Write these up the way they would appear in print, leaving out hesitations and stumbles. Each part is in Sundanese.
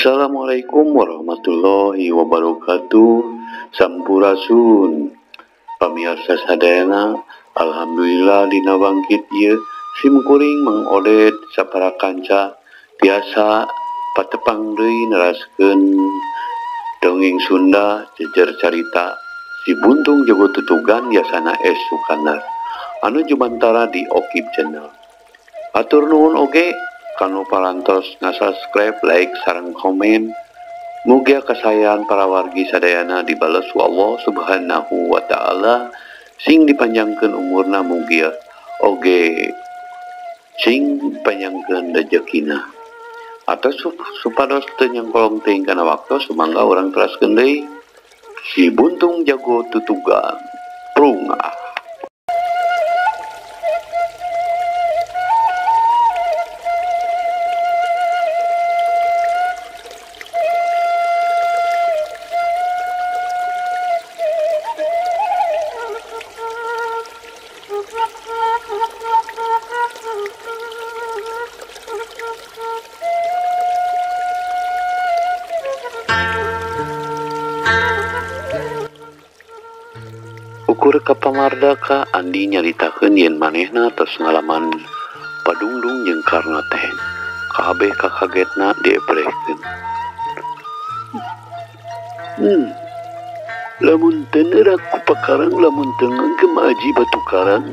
Assalamualaikum warahmatullahi wabarakatuh. Sampurasun pamirsa sadayana, alhamdulillah dina bangkit ieu sim kuring Mang Oded sapara kanca biasa patepang deui neraskeun dongeng Sunda jejer carita Si Buntung Jago Tutugan Yasana S. Sukandar anu jumantara di Okib Channel. Atur nuhun oge kanu parantos ngasubscribe, like, sareng komen. Mugia kasayaan para wargi sadayana dibales ku Allah Subhanahu wa taala, sing dipanjangkeun umurna mugia oge sing panjangkeun rejekina. Atau supados teu nyangkolong teuing kana waktu, sumangga urang teraskeun deui Si Buntung Jago Tutugan. Prungah. Ukur ka pamardaka Andi nyaritakeun yen manehna tos ngalaman padungdung jeung Karna teh. Kabeh kakagetna dieprehkeun. Lamun teu neurak ku pakarang, lamun teu ngagem aji batu karang,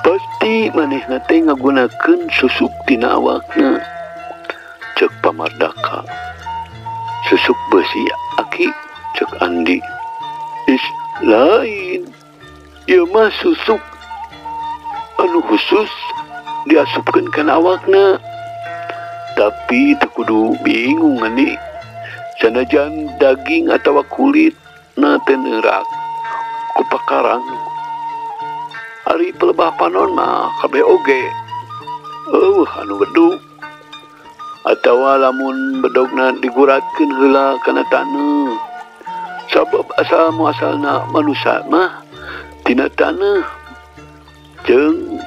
pasti manehna teh ngagunakeun susuk tina awakna. Ceuk pamardaka. Susuk beusi aki, ceuk Andi. Is lain, ieu mah susuk anu khusus diasupkeun kana awakna. Tapi teu kudu bingung Andi, sanajan daging atawa kulit na teu neurak ku pakarang. Ari pelebah panon mah kabeh oge eueuh anu bedug, atawa lamun bedogna diguratkeun heula kana taneuh. Sabab asal muasalna manusia mah tina taneuh, jeung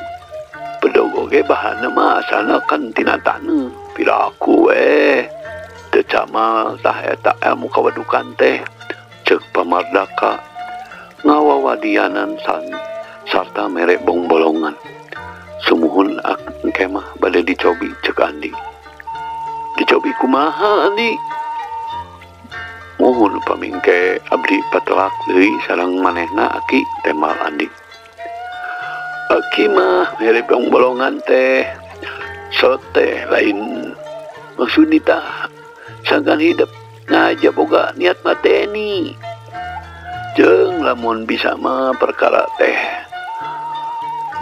bedog oge bahanna mah asalna kan tina taneuh. Piraku we teu camal tah eta ilmu kawadukan teh, ceuk pamardaka ngawawadianan sarta mere bongbolongan. Sumuhun engke mah bade dicobi, ceuk Andi. Dicobi kumaha Andi? Mohon pamingke abdi patelak deui sareng manehna aki, temal Andi. Aki mah mere bongbolongan teh sot teh lain maksud nitah sangkan hidup ngaja boga niat mateni. Jeung lamun bisa mah perkara teh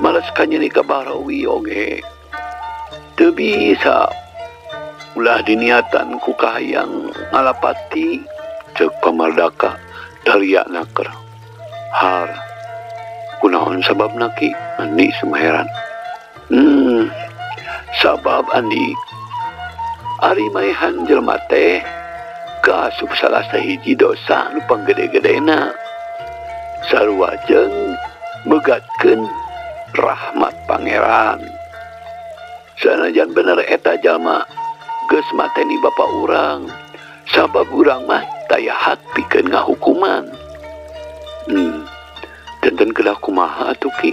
malas kanyeri ka Bahrawi oge teu bisa ulah diniatan ku kahayang ngalapati, ceuk pamardaka daria naker. Har kunaon sababna ki? Andi sumaheran. Sabab Andi, ari maehan jelema teh kaasup salah sahiji dosa nu panggede-gedena, sarua jeung megatkeun rahmat pangeran. Sanajan bener eta jalma geus mateni bapa urang, sabab urang mah taya hak pikeun ngahukuman. Tenten kedah kumaha atuh ki?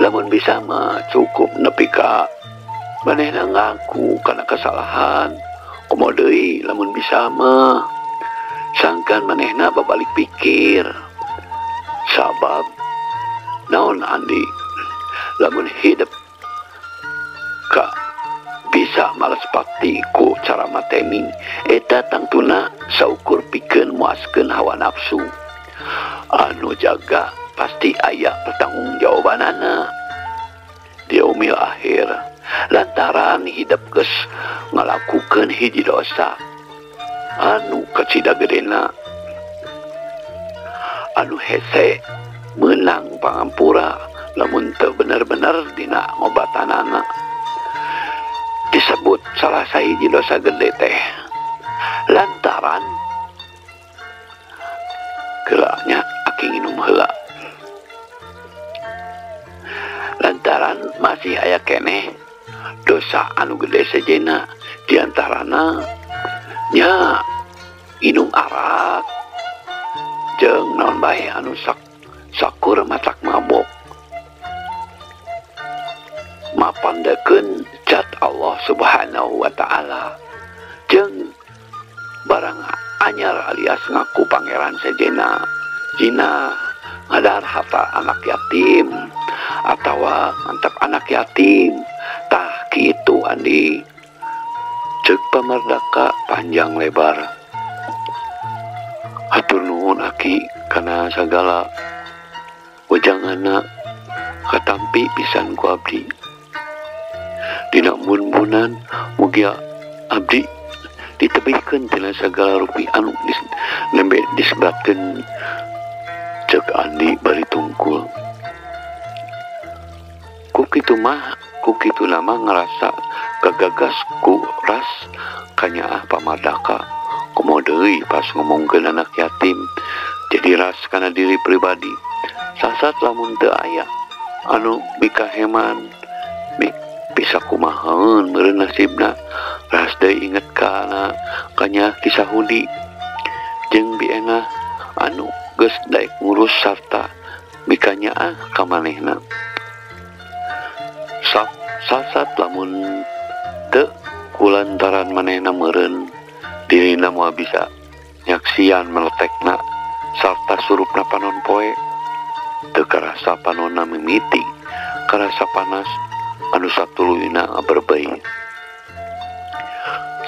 Lamun bisa mah cukup nepi ka manehna ngaku kana kesalahan. Komo deui lamun bisa mah sangkan manehna babalik pikir. Sabab naon Andi, lamun hidup ka bisa malas bakti ku cara mateni eta tangtuna saukur pikeun muaskeun hawa nafsu anu jaga pasti aya pertanggungjawabanana di yaumil akhir, lantaran hidup geus ngalakukeun hiji dosa anu kacida gedena anu hese meunang pangampura lamun teu bener-bener dina ngobatanana. Disebut salah sahiji dosa gede teh lantaran gelanya aki nginum heula, lantaran masih aya keneh dosa anu gede sejena Di antarana nya minum arak jeung naon bae anu sakur matak mabok. Mapandekeun zat Allah Subhanahu wa taala jeung barang anyar alias ngaku pangeran sejena zina ngadar harta anak yatim atawa mantap anak yatim. Tah kitu Andi, ceuk pamardaka panjang lebar. Hatur nuhun aki kana sagala wejanganna katampi pisan ku abdi. Dina embun-embunan mugia abdi ditebihkeun tina sagala rupi anu nembe disebatkeun, ceuk Andi bari tungkul. Ku kitu mah, ku kitu nama ngerasa kagagas ku ras kanyaah pamardaka. Komo deui pas ngomongkeun anak yatim jadi ras kana diri pribadi. Sasat lamun teu aya anu mikaheman bisa kumahaeun meureun nasibna. Ras deui inget kana kanya kisah Hudi jeung bienah anu geus daek ngurus sarta mikanyaah ka manehna. Sasat lamun teu kulantaran manehna meureun dirina moal bisa nyaksian meletekna sarta surupna panon poe. Teu karasa panonna mimiti karasa panas anu satuluyna berbei.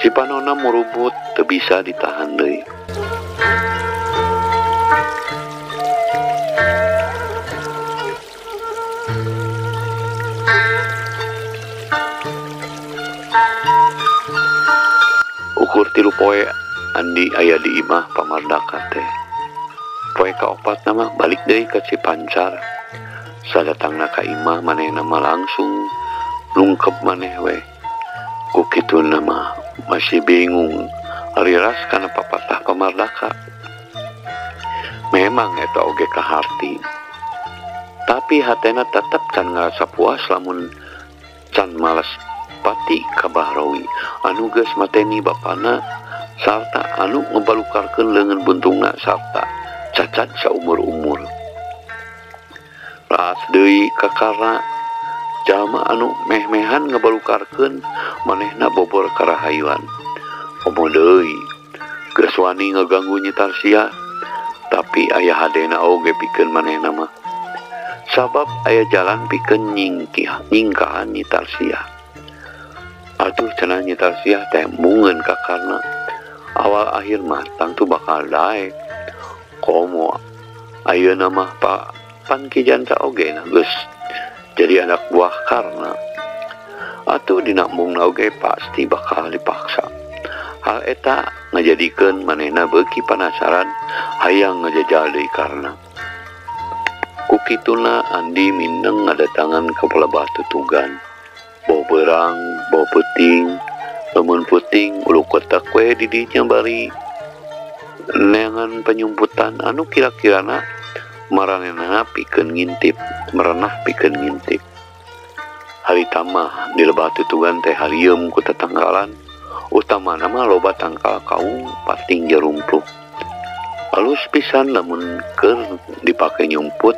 Si panonna murubut teu bisa ditahan deui. Ukur 3 poe Andi aya di imah pamardaka teh. Poe kaopat mah balik deui ka Cipancar. Sadatangna ka imah manehna mah langsung lungkep maneh we. Ku kituna mah masih bingung ari ras kana papatah pamardaka. Memang eta oge kaharti, tapi hatena tetep can ngarasa puas lamun can males pati ka Bahrawi anu geus mateni bapana sarta anu ngebalukarkeun leungeun buntungna sarta cacat saumur-umur. Ras deui ka karna jalma anu meh-mehan ngebalukarkeun manehna bobor karahayuan. Komo deui geus wani ngaganggu Nyi Tarsia, tapi aya hadena oge pikeun manehna mah. Sabab aya jalan pikeun nyingkahan Nyi Tarsia. Atuh cenah Nyi Tarsia teh embungeun ka karna. Awal akhir mah tangtu bakal daek. Komo ayeuna mah pan Ki Janca oge na geus jadi anak buah karna. Atuh dina embungna oge pasti bakal dipaksa. Hal eta ngajadikeun manehna beuki panasaran hayang ngajajal deui karna. Ku kituna Andi mindeng ngadatangan ka pelebah tutugan. Bau berang, bau peuting, lamun peuting ulu kotak we di dinya bari neangan penyumputan anu kira-kirana maranehna pikeun ngintip, merenah pikeun ngintip. Harita mah di lebah tutugan teh harieum ku tetanggalan, utamana mah loba tangkal kaung pating jarumpluk. Alus pisan lamun keur dipake nyumput,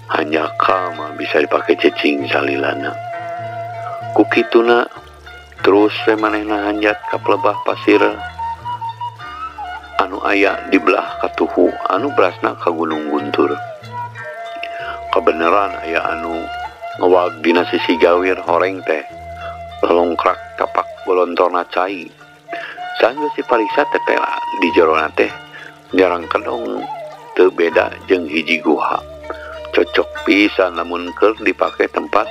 hanjakal mah bisa dipake cicing salilana. Ku kituna terus we manehna hanjat ka pelebah pasir anu aya di belah katuhu anu berasna ka Gunung Guntur. Kabeneran aya anu ngewag dina sisi gawir horeng teh lolongkrak tapak bolontorna cai. Sanggeus dipariksa teh tela di jerona teh jarang kedong teu beda jeung hiji guha. Cocok pisan lamun keur dipake tempat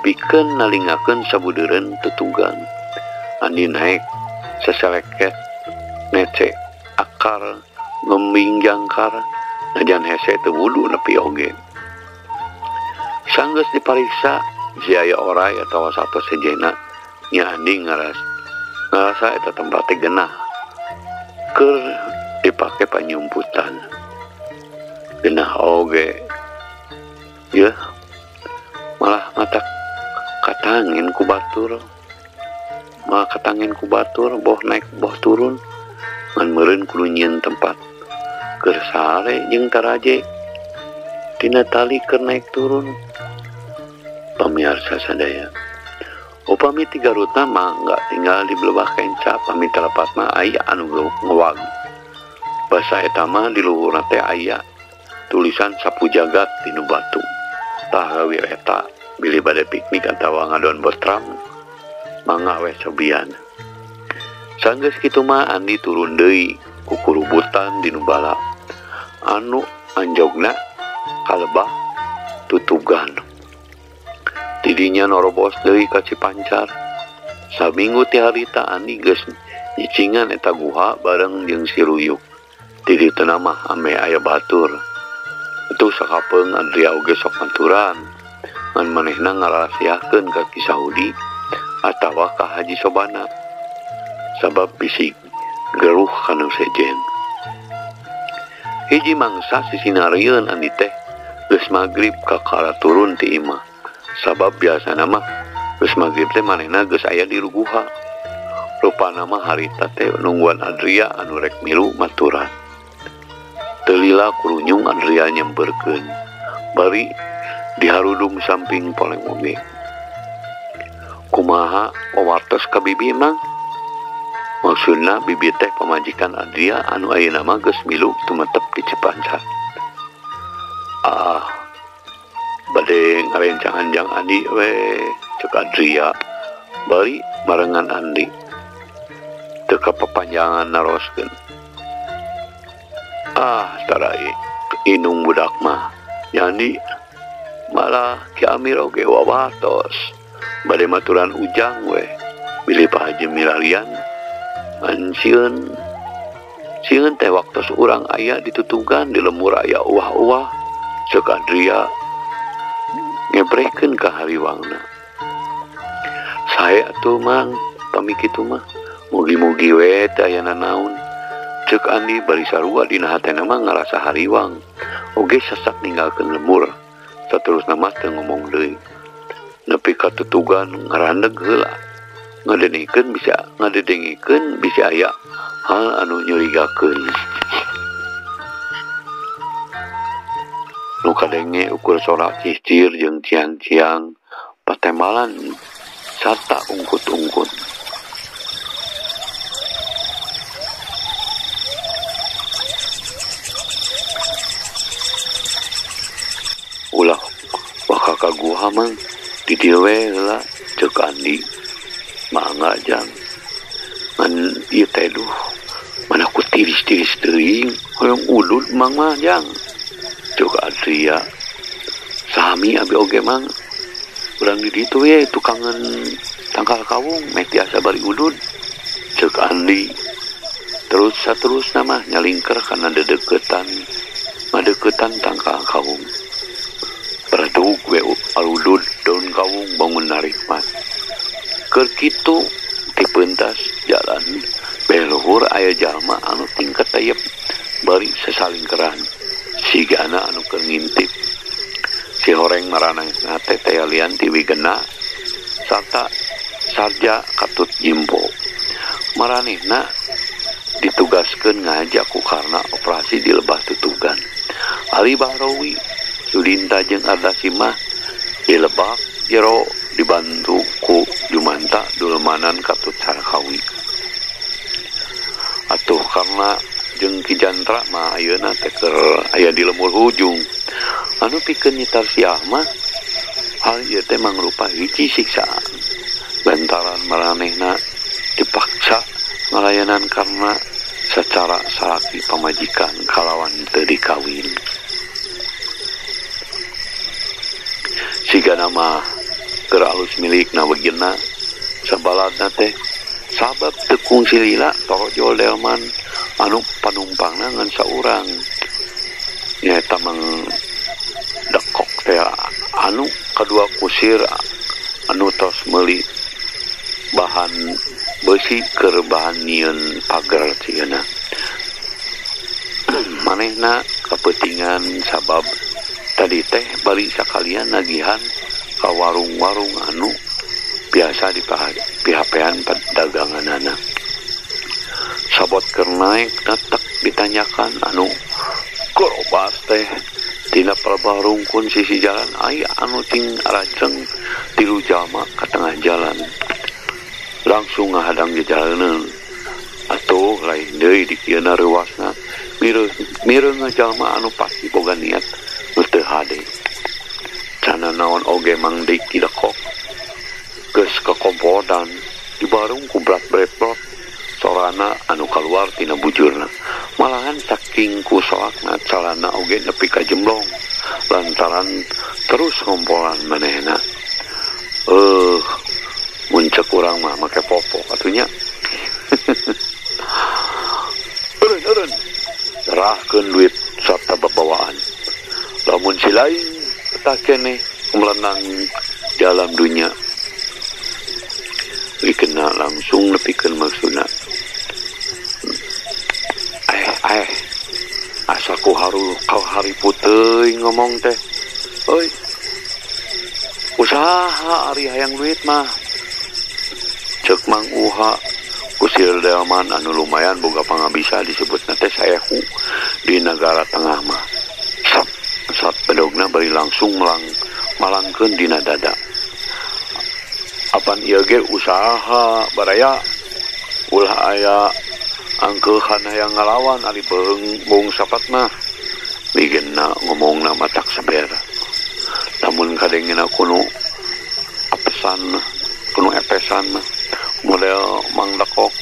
pikeun nalingakeun sabudeureun tutugan. Andi naek sasaleket nece akar ngembing jangkar najan hese teu wudu nepi oge. Sanggeus dipariksa si aya orai atawa sato sejena nya Andi ngarasa eta tempat teh genah keur dipake panyumputan. Genah oge ya malah matak katangin ku batur. Moal katangen ku batur boh naik boh turun. Ngan meureun kudu nyieun tempat keur sare jeung taraje tina tali keur naik turun. Pamiarsa sadaya, upami ti Garutna mah nggak tinggal di Belebah Kenca, pami telepat mah aya anu ngewag. Basa eta mah di luhurna teh aya tulisan sapu jagat dinu batu. Tah gawe eta bilih bade piknik atawa ngadon botram mangga we cobian. Sanggeus kitu mah Andi turun deui ku kurubutan dinu bala anu anjogna kalebah tutugan. Tidinya norobos deui ka Cipancar. Saminggu ti harita Andi geus nyicingan eta guha bareng jeung si Ruyuk. Ti dituna mah ame aya batur. Atuh sakapeung Andria oge sok maturan. Ngan manehna ngarahasiakeun ka Ki Saudi atawa ka Haji Sobana. Sabab bisi geruh kana sejen. Hiji mangsa sisinarieun Andi teh geus magrib kakara turun ti imah. Sabab biasana mah geus magrib teh manehna geus aya di guha. Rupana mah harita teh nungguan Adria anu rek milu maturan. Teu lila kurunyung Adria nyamperkeun. Bari diharudung samping poleng oge. Kumaha wawartos ka bibi mang? Maksudna bibi teh pamajikan Adria anu ayeuna mah geus milu tumetep di Cipancar. Ah, bade ngarencangan jang Andi we, cek Adria. Bari barengan Andi. Teu kapapanjangan naroskeun. Ah, tarai inung budak mah. Andi malah Ki Amir oge wawartos. Bade maturan ujang we. Bilih Pak Haji milarian. An sieun sieun teh waktos urang aya ditutugan di lemur aya uah-uah. Cek Adria ngebrehkeun ka hariwangna. Sae atuh mang pami kitu mah. Mugi-mugi we teh aya nanaon. Cek Andi bari sarua dina hatena mah ngarasa hariwang. Oge sasak ninggalkeun lemur. Saterusna mah teu ngomong deui. Nepi ka tutugan ngarandeg heula. Ngadedengikeun bisa aya hal anu nyurigakeun. Nu kadenge ukur sorak cicir jeung ciang-ciang patembalan sarta ungkut-ungkut. Ulah waka ka guha mang di dieu we heula ceuk Andi. Mangga jang ngan ieu teh duh mana ku tiris-tiris teuing hoyong udud mang mah jang. Cuk Adria sami abi oge mang urang di ditu we tukangan tangkal kawung meh tiasa bari udud. Cuk Andi terus saterusna mah nyalingker kana dedeukeutan madeukeutan tangkal kawung. Beredug we aludud daun kawung bangun narikmat. Keur kitu dipentas jalan beh luhur aya jalma anu tingkat tayep bari sasalingkeran. Sigana anu keur ngintip. Si horeng maranehna teh teh lian ti wigena sarta sarja katut jimpo. Maranehna ditugaskeun ngajak ku karna operasi di lebah tutugan. Ali Bahrawi Sudinta jeung Ardasimah di lebak jero dibantu ku Jumanta dulmanan katut Sarkawi. Atuh karna jeung Ki Jantra mah ayeuna teh keur aya di lemur hujung. Anu pikeun nyitar siah mah hal ieu teh mangrupa hiji siksaan. Lantaran maranehna dipaksa ngalayanan karna secara salaki pamajikan kalawan teu dikawin. Sigana mah keur alus milikna beginna sabaladna teh sabab teu kungsi lila torojol delman anu panumpangna ngan saurang. Nyaeta mang dekok teh anu kadua kusir anu tos meuli bahan beusi keur bahan nyieun pager cieuna. Manehna kapeutingan sabab tadi teh bari sakalian nagihan ka warung-warung anu Biasa dipihapean daganganana. Sabot keur naek netek ditanyakan anu korobas teh tina palebah rungkun sisi jalan aya anu ting rajeng tilu jalma ka tengah jalan. Langsung ngahadang jalanan. Atuh lain deui dikieuna reuasna mireung jalma anu pasti boga niat nu teu hade. Cana naon oge Mang Diki dekok. Geus kekompodan dibarung ku brat-breprot sorana anu kaluar tina bujurna. Malahan saking ku soakna calana oge nepi ka jemblong lantaran terus ngompolan manehna. Mun cek urang mah make popok atunya. Eureun serahkeun duit sarta babawaan. Lamun si lain betah keneh melenang dalam dunya. Dikena langsung nepikeun maksudna. Asa ku haru kau haripu teuing ngomong teh. Euy. Usaha ari hayang duit mah. Ceuk Mang Uha kusir delman anu lumayan boga pangabisa disebutna teh saehu di negara tengah mah. Sat, sat bedogna bari langsung malangkeun dina dada. Apan ieu ge usaha baraya ulah aya angkeuhan hayang ngalawan ari beung bung sapat mah. Migena ngomongna matak saber. Lamun kadengena kuno apesan, kuno epesan mah model Mang Dekok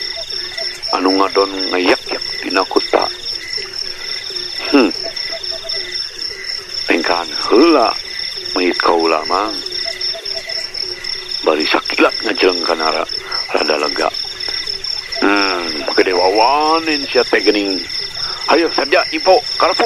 anu ngadon ngayak-yak dina kuta. Tingkahan heula meit kaula Mang. Bari sakilat ngajeleng kana rada lega. Gede wawanin sia teh geuning. Hayo saja ipo karpu.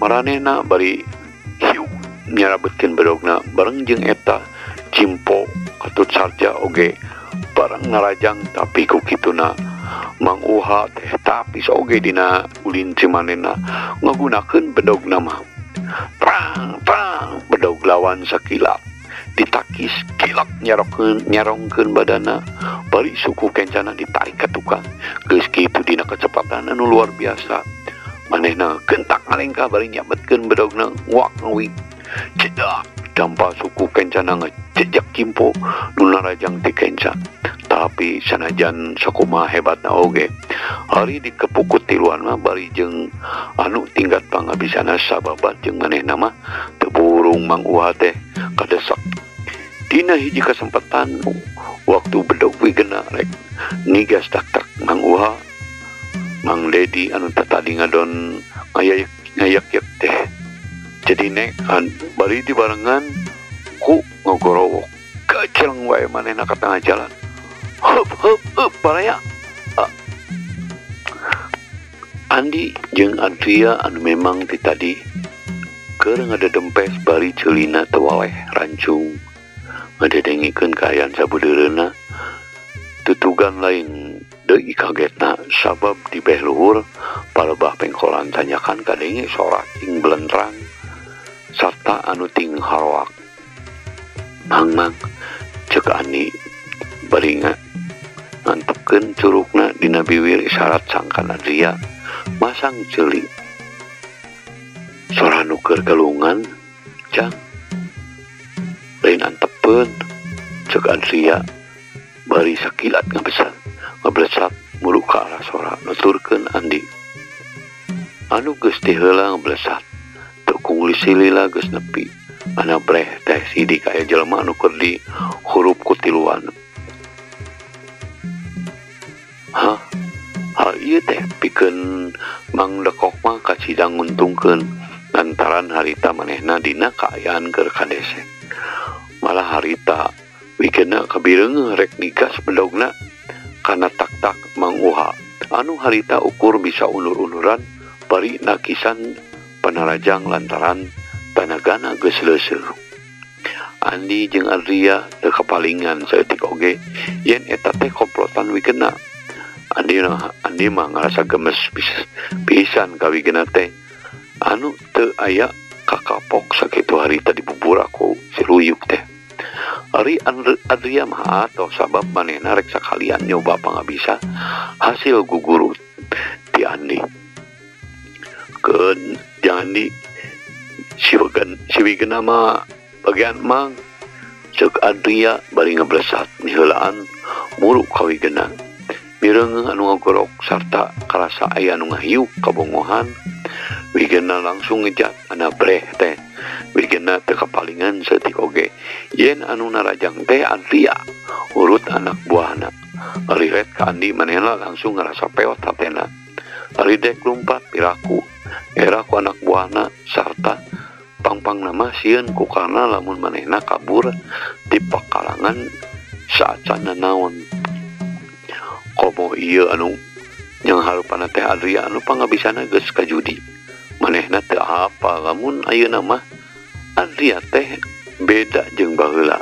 Maranehna bari hiu nyarabetkeun bedogna bareng jeung eta cimpo katut sarja oge bareng ngarajang tapi ku kituna Mang Uha teh tapis oge dina ulin cimanena ngagunakeun bedogna mah. Prang prang bedog lawan sakilap ditakis kilap nyarongkeun badana bari suku kencana ditarik ka tukang. Geus kitu dina kecepatan anu luar biasa. Manehna kentak ngalengkah bari nyabetkeun bedogna nguak nguik. Cedak dampa suku kencana ngejejak kimpo nu narajang ti kenca. Tapi sanajan sakumaha hebatna oge ari dikepukut tiluan mah bari jeung anu tingkat pangabisana sababat jeung manehna mah teu burung Mang Uha teh kadesak. Dina hiji kesempatan waktu bedog wigena rek nigas tak-tak Mang Uha, Mang Dedi anu tadi ngadon ngayak-ngayak teh. Jadi nek bari dibarengan ku ngogorowok kaceng wae manehna ka tengah jalan. Hup hup hup baraya. Andi jeung Adria anu memang ti tadi keur ngadedempes bari ceulina teu waleh rancung ngadedengikeun kaayaan sabudeureuna. Tutugan lain deui kagetna sabab di beh luhur palebah pengkolan tanyakan kadenge sorak ting belentrang sarta anu ting haroak. Mang mang ceuk Andi bari ngantepkeun curugna dina biwir isyarat sangkan Adria masang ceuli. Sora nu keur galungan jang lain antepeun ceuk Adria bari sakilat ngablesat muru ka arah sora nuturkeun Andi. Anu geus teh heula ngablesat teu kungli lila geus nepi ana breh teh sidik aya jelema anu keur di hurup ku tiluan. Hah, hal ieu teh pikeun Mang Dekok mah kasidang nguntungkeun lantaran harita manehna dina kaayaan keur kadese. Malah harita wikeuna kabireungeuh rek nigas bedogna kana tak-tak Mang Uha anu harita ukur bisa unur-unuran bari nakisan panarajang lantaran tanagana geus leuseuh. Andi jeung Adria teu kapalingan saeutik oge. oge yen eta teh komplotan Wigena. Andi mah ngarasa gemes pisan ka Wigena teh anu teu aya kakapok sakitu harita dibubur ku si Ruyuk teh. Ari Adria mah atau sabab manehna rek sakalian nyoba pangabisa hasil guguru ti Andi. Keun jangan di si Wigena mah bagian mang ceuk Adria bari ngeblesat miheulaan muruk ka Wigena. Mireung anu ngagorok sarta karasa aya anu ngahiuk kabongohan. Wigena langsung ngejat ana breh teh. Wigena teu kapalingan saeutik oge yen anu narajang teh Adria urut anak buahna. Riret ka Andi manehna langsung ngarasa peot hatena. Ari dek lumpat piraku era ku anak buahna sarta pangpang nama sieun ku karna lamun manehna kabur ti pakalangan saacana naon. Komo ieu anu yang harupana teh Adria anu pangabisana geus kajudi. Manehna teu apa lamun ayeuna mah Adria teh beda jeung baheula.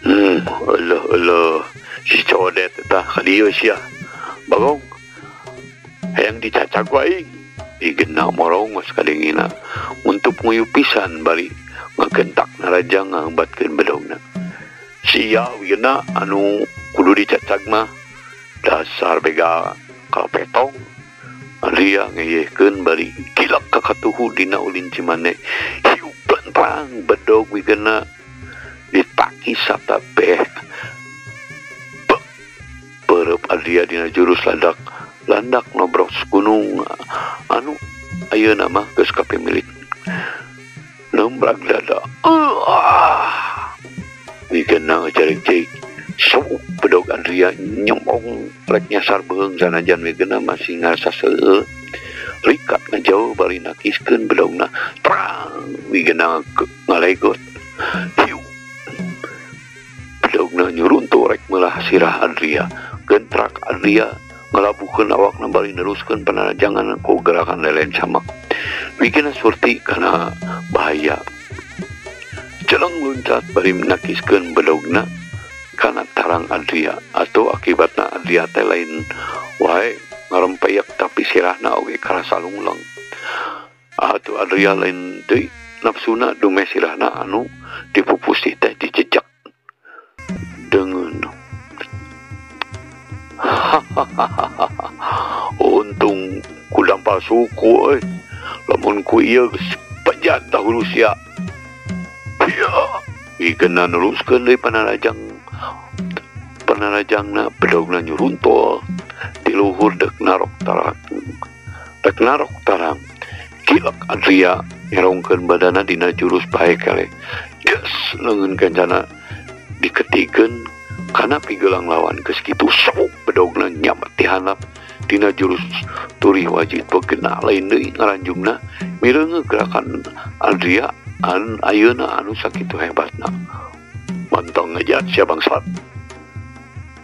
Euleuh euleuh si codet eta ka dieu sia. Bagong hayang dicacag wae. Wigena morongos kadengina untuk nguyuh pisan bari ngagentak narajang ngahambatkeun bedogna. Sia Wigena anu kudu dicacag mah dasar bega kalpetong. Adria ngeyehkeun bari gilak ka katuhu dina ulin cimane. Hiu plentang bedog Wigena ditakis sarta beh. Perep Adria dina jurus landak landak nobros gunung anu ayeuna mah geus kapimilik. Nembrag dada. Wigena ngajarik-jarik sok bedog Adria nyemong rek nyasar beheung sanajan Wigena masih ngarasa seueuh. Rikat ngajauh bari nakiskeun bedogna. Trang Wigena ngalegot. Hiu. Bedogna nyuruntuh rek meulah sirah Adria. Gentrak Adria ngalabuhkeun awakna bari neruskeun panarajangan ku gerakan lelen camak. Wigena surti kana bahaya. Jeleng luncat bari nakiskeun bedogna kana tarang Adria atau akibatna Adria teh lain wae ngarempeyak tapi sirahna oge karasa lungleng. Atuh Adria lain deui nafsuna dumeh sirahna anu dipupusi teh dijejak deungeun. Untung ku dampal suku euy. Lamun ku ieu geus pejat dahulu sia. Iya, Wigena neruskeun deui panarajangna bedogna nyuruntul ti luhur deuk narok tarang. Rek narok tarang. Kilek Adria ngerongkeun badana dina jurus bae kale. Geus leungeun kancana diketikeun kana pigelang lawan geus kitu sok bedogna nyamet ti handap dina jurus turih wajib begena lain deui ngaranjungna mireungeun gerakan Adria an ayeuna anu sakitu hebatna. Mantong ngejat sia bangsat.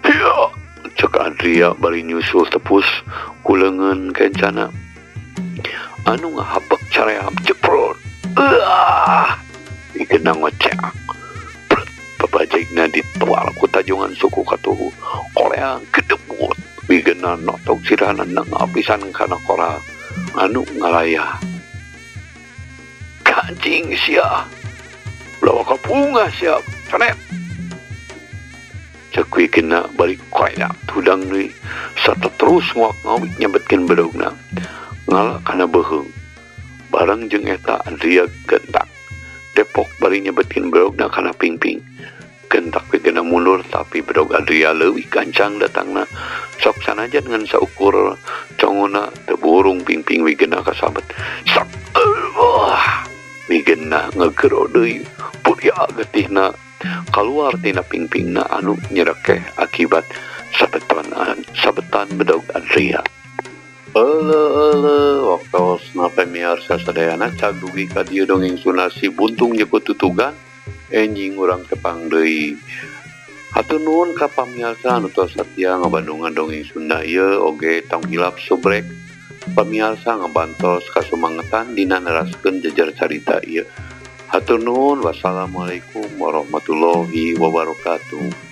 Hiya, cek Adria bari nyusul tepus ku leungeun kencana anu ngahapek caream jeprot. Wigena ngoceak. Babajegna ditual ku tajungan suku katuhu. Koleang gedebut. Wigena notok sirahna nengapisan kana koral anu ngalayah. Kancing sia. Lawa kapunga sia. Conet. Cek Wigena bari koyak tudang deui sarta terus nguak ngawik nyebetkeun bedogna. Ngala kana beuheung. Bareng jeung eta Adria gentak. Depok bari nyebetkeun bedogna kana pingping. Gentak Wigena mundur tapi bedog Adria leuwih gancang datangna. Sok sanajan ngan saukur congona teu burung pingping Wigena kasabet. Sok Wigena ngegero deui puria getihna kaluar tina pingpingna anu nyerekeh akibat sabetan bedog Adria. Euleuh euleuh waktosna pamiarsa sadayana cag dugi ka dieu dongeng Sunda si buntung nyekut tutugan enjing urang tepang deui. Hatur nuhun ka pamiarsa anu tos satia ngabandungan dongeng Sunda ieu oge tong hilap subrek pamiarsa ngabantos kasumangetan dina neraskeun jejer carita ieu. Hatur nuhun, wassalamualaikum warahmatullahi wabarakatuh.